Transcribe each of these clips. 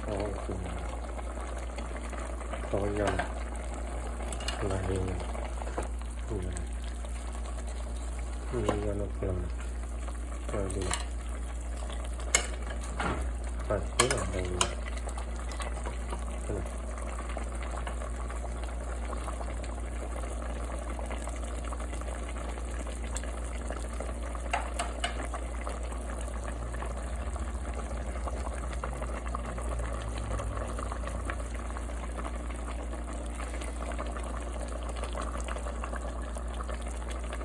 အီၣ်ကူ, အီၣ်ယၢ်လီၤ, လၢဟ့, ယၢ်လီၤ, ယၢ်လီၤ, ပှၤဒ်လီၤ, ပှၤဒ်လီၤ, တၢ်လီၢ်ဒ်လီၤ,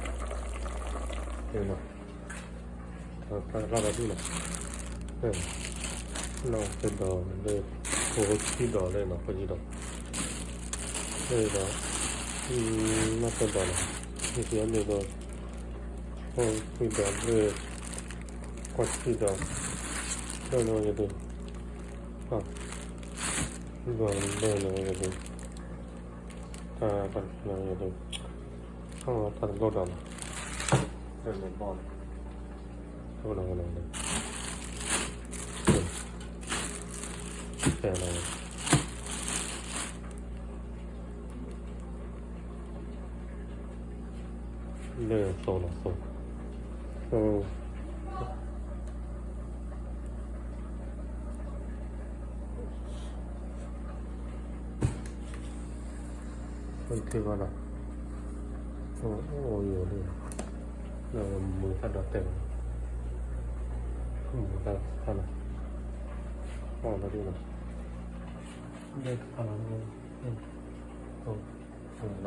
နီၢ်သဒီးလၢ ဖိခံဒီးလၢနီၢ်ဖိခံဒီး, လၢဒီး နီၢ်သဒီးလီၤ, ယကန့ၣ်ဒီး ဖိခံဒီးလၢ ကွၢ်ခံဒီး လၢနီၢ်ယဒုး, ဒီးလၢနီၢ်ယဒုး, တၢ်တနီၢ်ယဒုး, တၢ်တဘျီဒီးလီၤ, လၢန့ၣ်ဘီၣ်န့ၣ်, တၢ်တနီၢ်ယဒုး, တဲလီၤ လၢသိလီၤသိ, သိ, အိၣ်ဘၣ်လီၤ, အိၣ်ယိာ်လံ, လၢမုၢ်တၢ်ဒီးတဲလီၤ, မုၢ်တၢ်တခါလီၤ, အီၣ်လီၤဒ်လီၤ, လၢတခါလီၤ, လီၤ.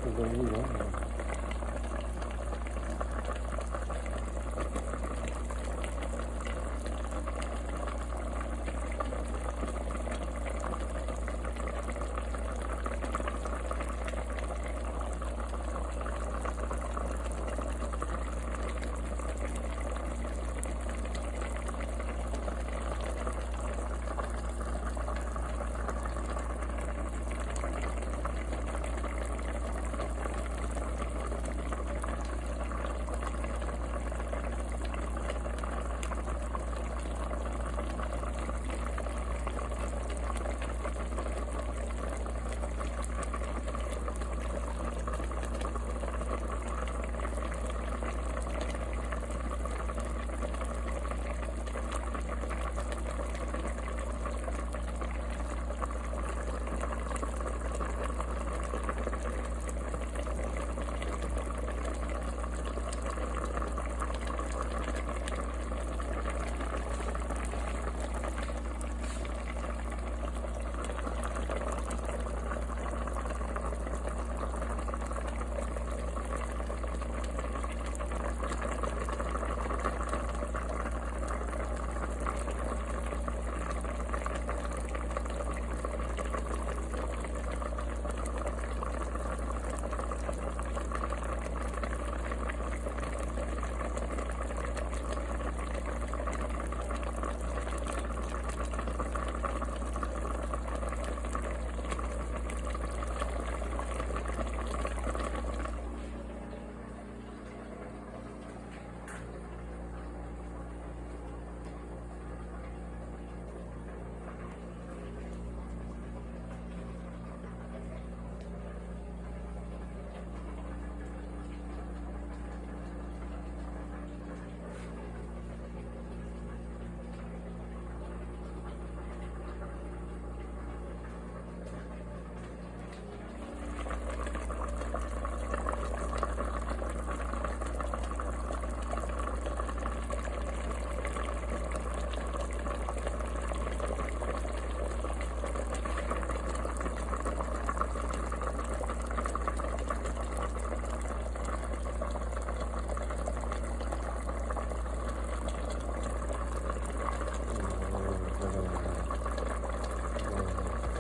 တဘျီလီၤ.